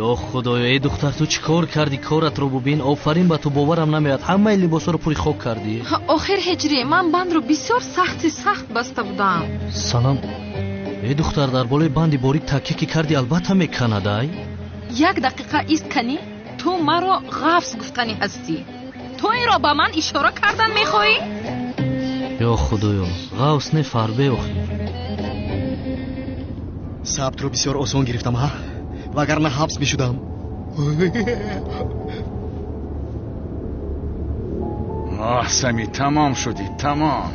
Ё худоё, эй духтар, ту чӣ кор кардӣ? Коратро бубин. Офарин ба ту, боварам намеояд, ҳамаи либосҳоро пури хок кардӣ. Охир ҳиҷрӣ, ман бандро бисёр сахти сахт баста будам. Санам, эй духтар, дар болои банди борик такя ки кардӣ, албатта меканад, ай. Як дақиқа ист, канӣ. Ту маро ғафз гуфтанӣ ҳастӣ. Ту инро ба ман ишора кардан мехоҳӣ? Ё худоё, ғафз не, фарбе охир. Сабтро бисёр осон гирифтам, ҳа? Вагарна ҳабс мешудам. Оҳ Сами, тамом шудӣ, тамом.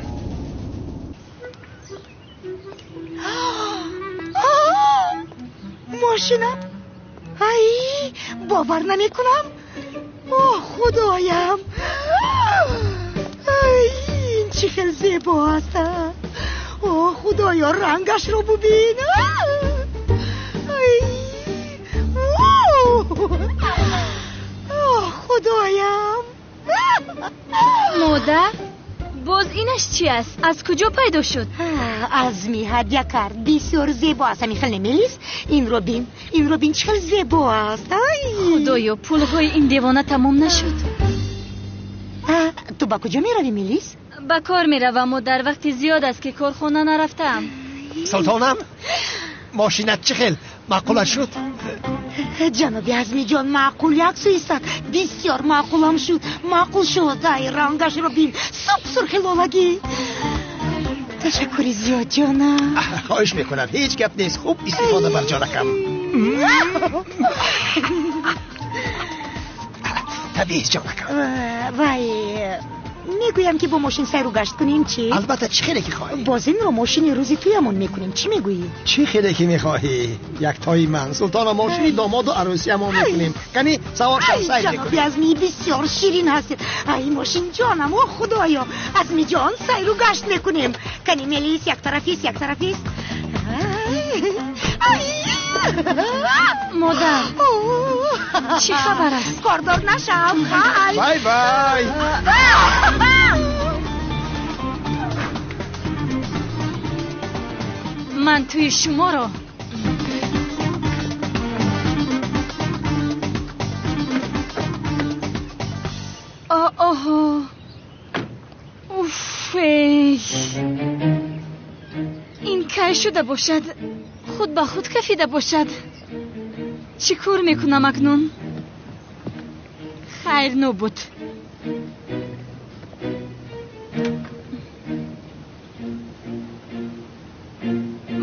Мошинам? Ай, бовар намекунам. Оҳ худоям, ай, ин чӣ хел зебо аст. Оҳ худоё, рангашро бубин. Ай, оҳ худоям. Модар, боз инаш чи аст? Аз куҷо пайдо шуд? Азми ҳадя кард. Бисёр зебо аст. Ҳамин хел немелис? Инро бин, инро бин, чӣ хел зебо аст. Ай! Худоё, пулҳои ин девона тамом нашуд. Ту ба куҷо меравӣ, Мелис? Ба кор меравам, модар. Вақти зиёд аст, ки корхона нарафтаам. Султонам, мошинат чӣ хел? Маъқулат шуд? Ҷаноби Азмиҷон, маъқул як сӯ истад. Бисёр маъқулам шуд, маъқул шуд. Ай, рангашро бин, суп сурхи лолагӣ. Ташаккури зиёд, ҷонам. Хоҳиш мекунам, ҳеҷ гап нест. Хуб истифода бар, ҷонакам. Табиист, ҷонакам. Вай, мегӯям, ки бо мошин сайру гашт кунем, чӣ? Албатта, чӣ хеле ки хоҳӣ. Боз инро мошини рӯзи туямон мекунем, чӣ мегӯӣ? Чӣ хеле ки мехоҳӣ, яктои ман. Султона, мошини домоду арӯсиямон мекунем. Кани савор шав, сайр мекунем. Ҷаноби Азми, бисёр ширин ҳастед. Ай, мошин ҷонам, о худоё. Азмиҷон, сайру гашт мекунем. Кани Мелис, яктарафист, яктарафист. Модар, чӣ хабар аст? Кордор нашав, хай. Бай бай. Ман тӯи шуморо оҳо, уф, ин кай шуда бошад? Худ ба худ кафида бошад. Чӣ кор мекунам акнун? Хайр, нобуд.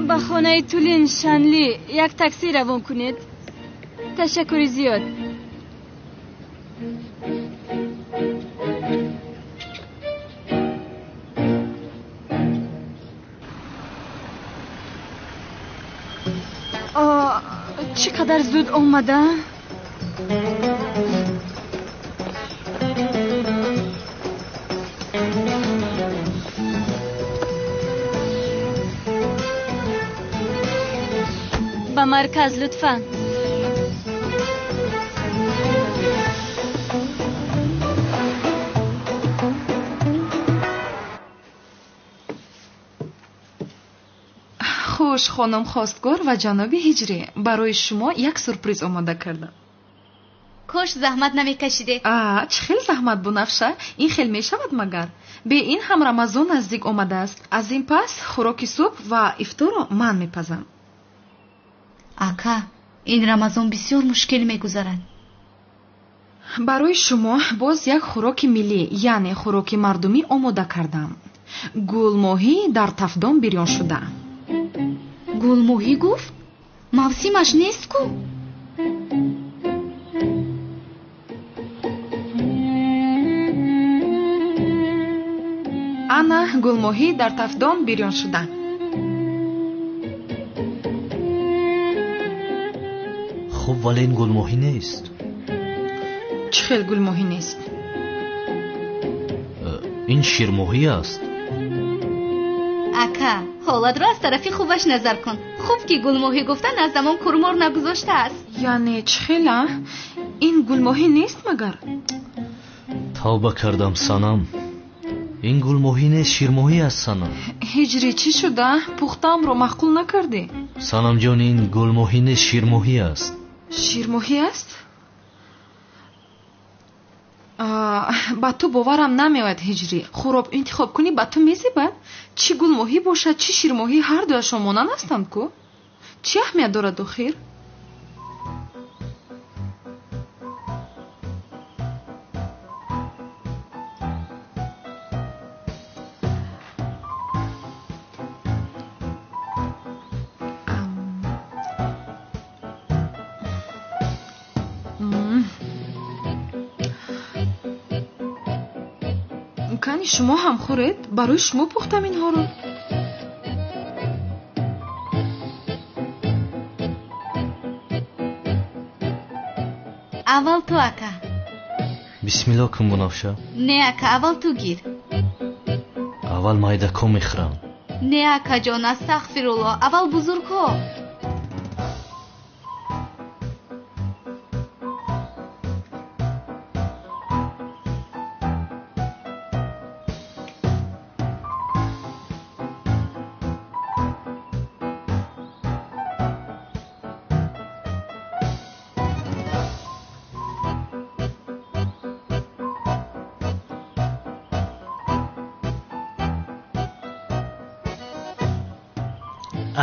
Ба хонаи Тулин Шанли як такси равон кунед. Ташаккури зиёд. Чӣ қадар зуд омада? Ба марказ лутфан. Хуш, хонум хостгор ва ҷаноби Ҳиҷрӣ, барои шумо як сюрприз омода кардам. Кош заҳмат намекашиде. Чӣ хел заҳмат, Бунафша? Ин хел мешавад магар? Бе ин ҳам Рамазон наздик омадааст. Аз ин пас хӯроки субҳ ва ифторро ман мепазам. Ака, ин Рамазон бисёр мушкил мегузарад. Барои шумо боз як хӯроки миллӣ, яъне хӯроки мардумӣ омода кардам. Гулмоҳӣ дар тафдон бирён шуда. Гулмоҳӣ гуфт? Мавсимаш нест ку? Ана гулмоҳӣ дар тафдон бирён шуда. Хуб, вале ин гулмоҳӣ нест. Чӣ хел гулмоҳӣ нест? Ин ширмоҳӣ аст. Ака, ҳолатро аз тарафи хубаш назар кун. Хуб ки гулмоҳӣ гуфтан аз замон курмор нагузоштааст. Яъне чӣ хела? Ин гулмоҳӣ нест магар? Тавба кардам, Санам. Ин гулмоҳӣ нест, ширмоҳӣ аст, Санам. Ҳиҷрӣ, чӣ шуда? Пухтаамро маъқул накардӣ? Санамҷон, ин гулмоҳӣ нест, ширмоҳӣ аст. Ширмоҳӣ аст? Ба ту боварам намеояд, Ҳиҷрӣ. Хӯроб интихоб кунӣ, ба ту мезебад? Чӣ гулмоҳӣ бошад, чӣ ширмоҳӣ, ҳар дуяшон монанд ҳастанд ку? Чӣ аҳамият дорад охир? Яъне шумо ҳам хӯред, барои шумо пухтам инҳоро. Аввал ту, ака. Бисмилло кун, Бунафша. Не, ака, аввал ту гир. Аввал майдако мехӯрам. Не, акаҷон, астағфирулло, аввал бузургҳо.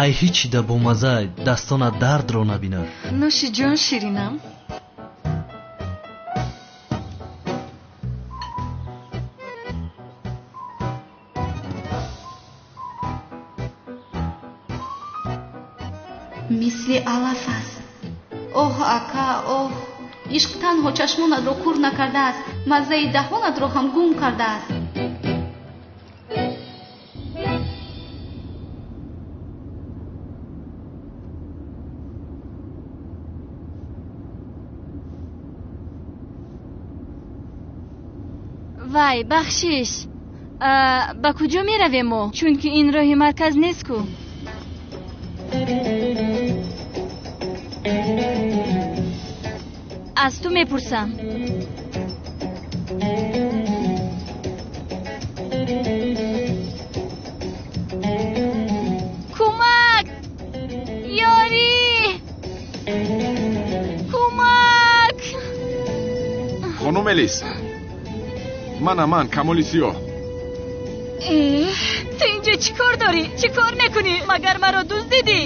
Ай ҳичи да бомаза, дастона дардро набинад. Нӯши ҷон, ширинам. Мисли алаф аст. Оҳ, ака, оҳ, ишқ танҳо чашмонатро кур накардааст, маззаи даҳонатро ҳам гум кардааст. Вай, бахшиш, ба куҷо меравем мо? Чунки ин роҳи марказ нест ку. Аз ту мепурсам. Кӯмак! Ёрӣ! Кӯмак! Хонум Элис, мана ман, Камоли Сиёҳ. Ту инҷо чӣ кор дорӣ? Чӣ кор мекунӣ? Магар маро дуздидӣ?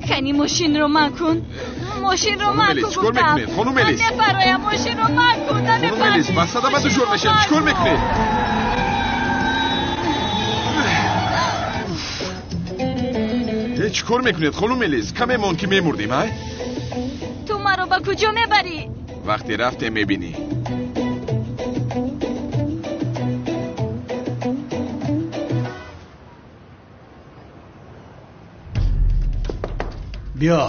Кани мошинро ман кун. Мошинро ман кун чӣ кор мекунед, хонум Элис? Мепароям, мошинро ман кун. Хонум Элис, ба садама дучор мешавед. Чӣ кор мекунед? Чӣ кор мекунед, хонум Элис? Каме монд ки мемурдем, ай? Ту маро ба куҷо мебарӣ? Вақте рафтем мебинӣ. Биё.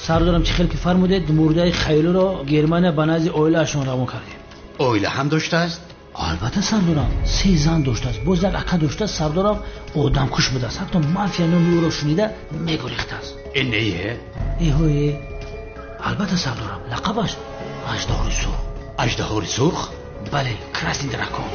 Сардорам, чӣ хел ки фармудед, мурдаи Хаёлиро Германия ба назди оилаашон равон кардем. Оила ҳам доштааст? Албатта, сардорам, се зан доштааст, боз як ака доштааст. Сардорам, одамкуш будааст, ҳатто мафия номи ӯро шунида мегурехтааст. Э не? Эҳое, албатта, сардорам, лақабаш Аждаҳори сурх. Аждаҳори сурх? Бале, красный дракон.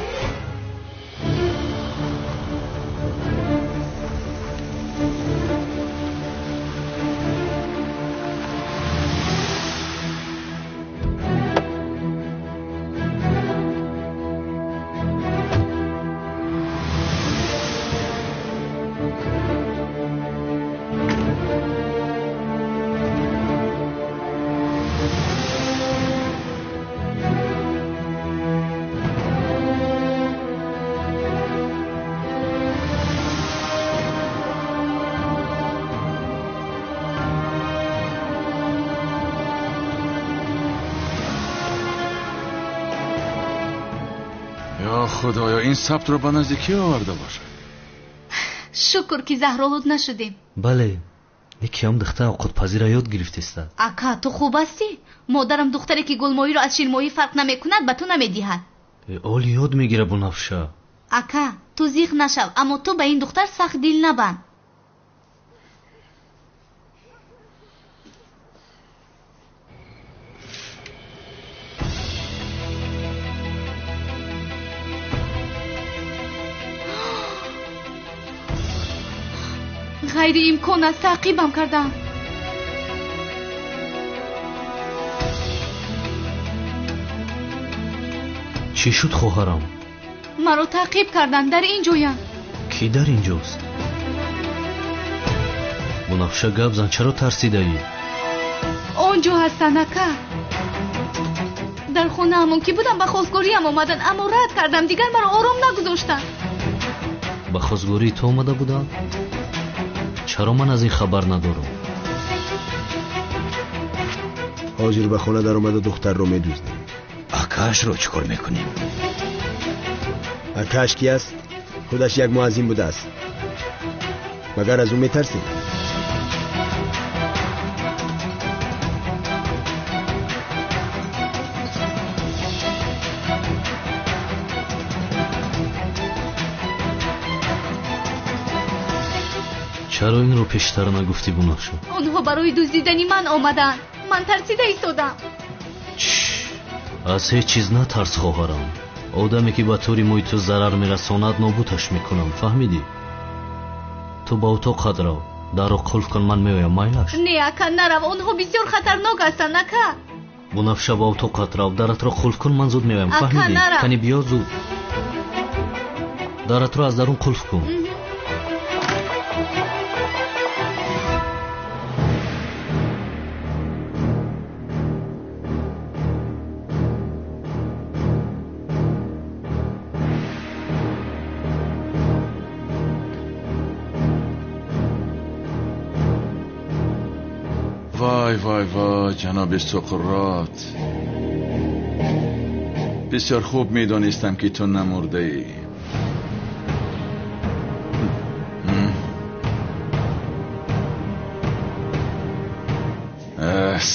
Худоё, ин сабтро ба назди кӣ оварда бошад? Шукр ки заҳролуд нашудем. Бале, никиам духтар овқатпазиро ёд гирифтеста. Ака, ту хуб ҳастӣ? Модарам духтаре ки гулмоҳиро аз ширмоҳӣ фарқ намекунад, ба ту намедиҳад. Оли ёд мегира, Бунафша. Ака, ту зиқ нашав, аммо ту ба ин духтар сахт дил набанд. Ғайриимкон аст, таъқибам кардам. Чӣ шуд, хоҳарам? Маро таъқиб карданд, дар ин ҷоям. Кӣ дар ин ҷост? Бунафша, гап зан, чаро тарсидаӣ? Он ҷо ҳастанд, ака. Дар хонаамон ки будам, ба хостгориям омаданд, аммо рад кардам, дигар маро ором нагузоштанд. Ба хостгории ту омада буданд? Чаро ман аз ин хабар надорам? Ҳозир ба хона даромада духтарро медуздем. Акаашро чӣ кор мекунем? Акааш ки аст? Худаш як муаззин будааст. Магар аз ӯ метарсем? Чаро инро пештар нагуфтӣ, Бунафша? Онҳо барои дуздидани ман омадаанд. Ман тарсида истодам. Аз ҳеҷ чиз натарс, хоҳарам. Одаме ки ба тури мӯи ту зарар мерасонад, нобудаш мекунам. Фаҳмидӣ? Ту ба утоқат рав, дарро қулф кун, ман меоям. Майлаш? Не, ака, нарав. Онҳо бисёр хатарнок ҳастанд, ака. Бунафша, ба утоқат рав, даратро қулф кун, ман зуд меоям. Фаҳмидӣ? Кани биё зуд. Даратро аз дарун қулф кун. Вай, вай, вай, ҷаноби Суқрот, бисёр хуб медонистам, ки ту намурдаӣ.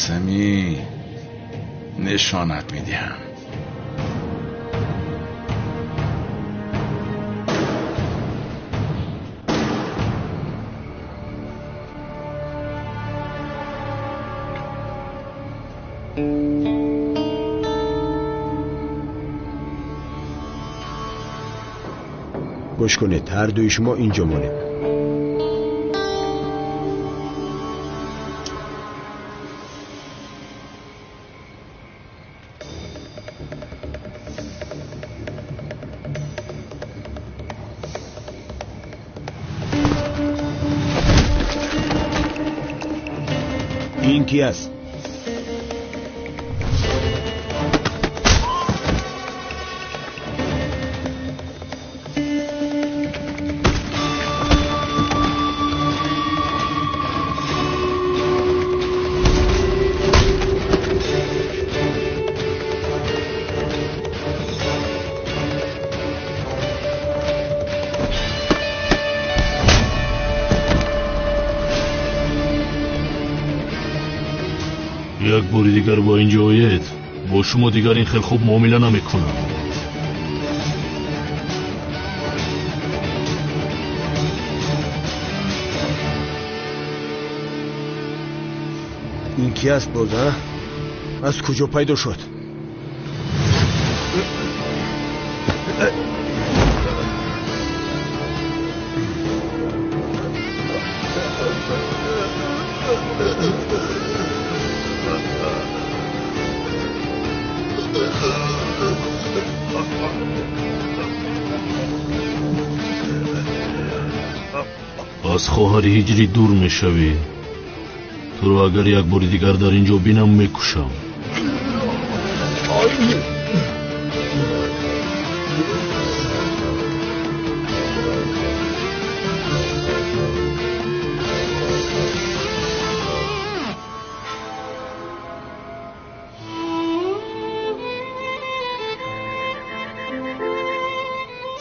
Сами, нишонат медиҳам. گوش کنید، هر دوی شما اینجا مانید. این کی است؟ Як бори дигар ба инҷо оед, бо шумо дигар ин хел хуб муомила намекунам. Ин ки аст боз, а? Аз куҷо пайдо шуд? Аз хоҳари ҳиҷрӣ дур мешавӣ. Туро агар як бори дигар дар ин ҷо бинам, мекушам.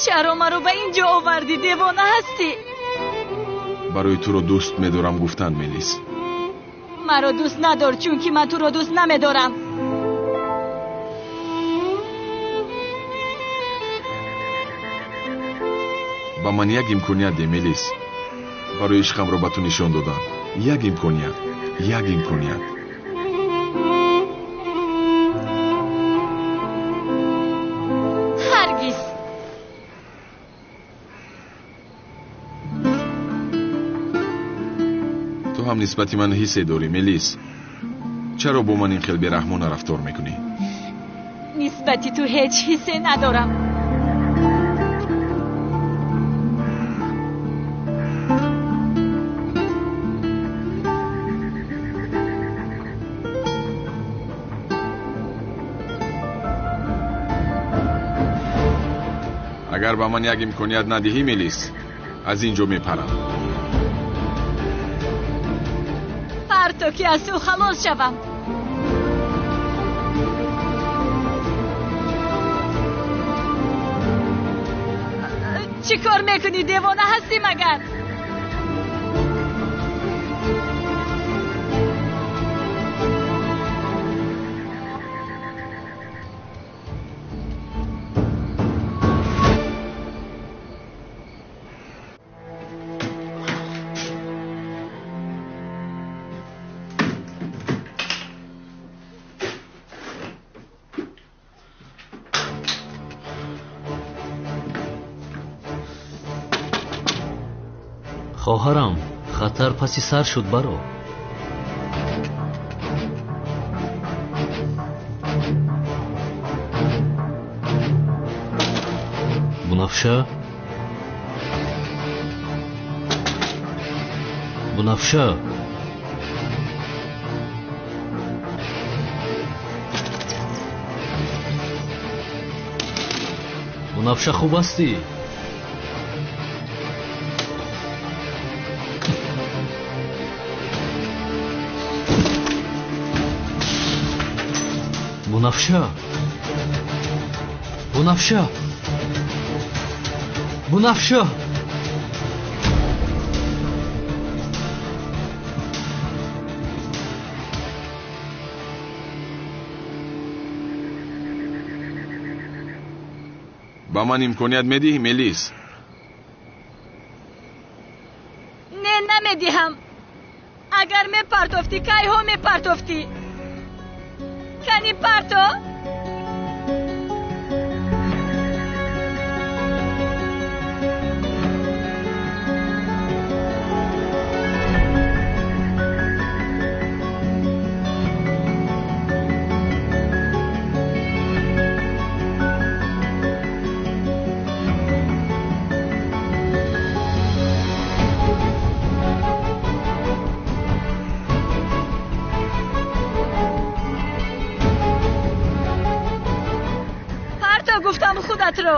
Чаро маро ба ин ҷо овардӣ? Девона ҳастӣ? Барои туро дӯст медорам гуфтан, Мелис. Маро дӯст надор, чунки ман туро дӯст намедорам. Ба ман як имконият де, Мелис. Барои ишқамро ба ту нишон додан. Як имконият, як имконият. Ҳаргиз. Ту ҳам нисбати ман ҳиссе дорӣ, Мелис. Чаро бо ман ин хел бераҳмона рафтор мекунӣ? Нисбати ту ҳеҷ ҳиссе надорам. Агар ба ман як имконият надиҳӣ, Мелис, аз ин ҷо мепарам. Пар то ки аз ӯ халос шавам. Чӣ кор мекунӣ? Девона ҳастӣ магар? Хоҳарам, хатар паси сар шуд, баро. Бунафша, Бунафша. Бунафша, хуб ҳастӣ? Бунафша, Бунафша, Бунафша. Ба ман имконият медиҳӣ, Мелис? Не, намедиҳам. Агар мепартофтӣ, кайҳо мепартофтӣ? Кани парто? Гуфтам худатро.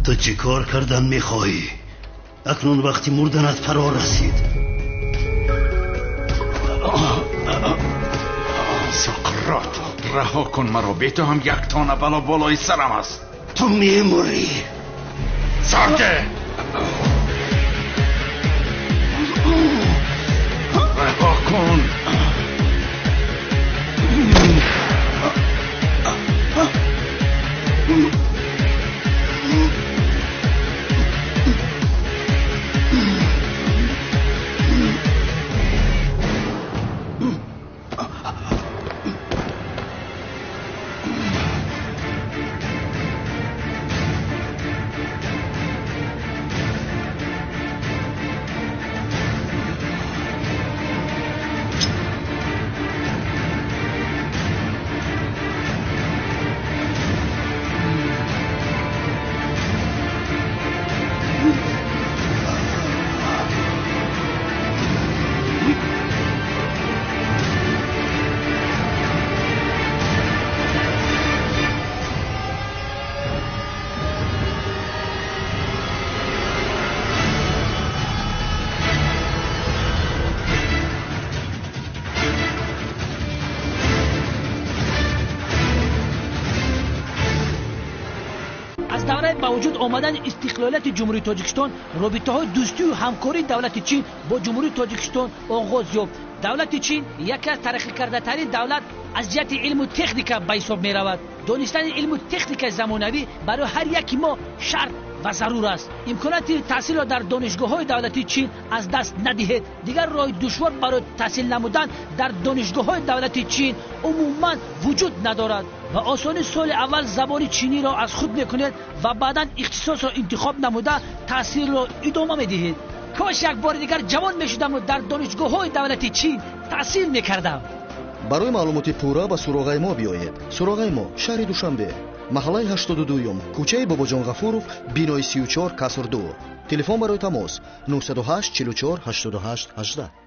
Ту чӣ кор кардан мехоҳӣ? Акнун вақти мурданат фаро расид. Сократ, раҳо кун маро. Бе ту ҳам як тона бало болои сарам аст. Ту мемурӣ. Сарке! Раҳо кун. Ба вуҷуд омадани истиқлолияти Ҷумҳурии Тоҷикистон робитаҳои дӯстию ҳамкории давлати Чин бо Ҷумҳурии Тоҷикистон оғоз ёфт. Давлати Чин яке аз тараққикардатарин давлат аз ҷиҳати илму техника ба ҳисоб меравад. Донистани илму техникаи замонавӣ барои ҳар яки мо шарт ва зарур аст. Имконоти таҳсилро дар донишгоҳҳои давлатии Чин аз даст надиҳед. Дигар роҳи душвор барои таҳсил намудан дар донишгоҳҳои давлатии Чин умуман вуҷуд надорад. Ба осонӣ соли аввал забони чиниро аз худ мекунед ва баъдан ихтисосро интихоб намуда таҳсилро идома медиҳед. Кош як бори дигар ҷавон мешудаму дар донишгоҳҳои давлати Чин таҳсил мекардам. Барои маълумоти пурра ба суроғаи мо биёед. Суроғаи мо шаҳри Душанбе, маҳаллаи 82-юм, кӯчаи Бобоҷон Ғафуров, бинои 34 каср 2. Телефон барои тамос 908 44 88 18.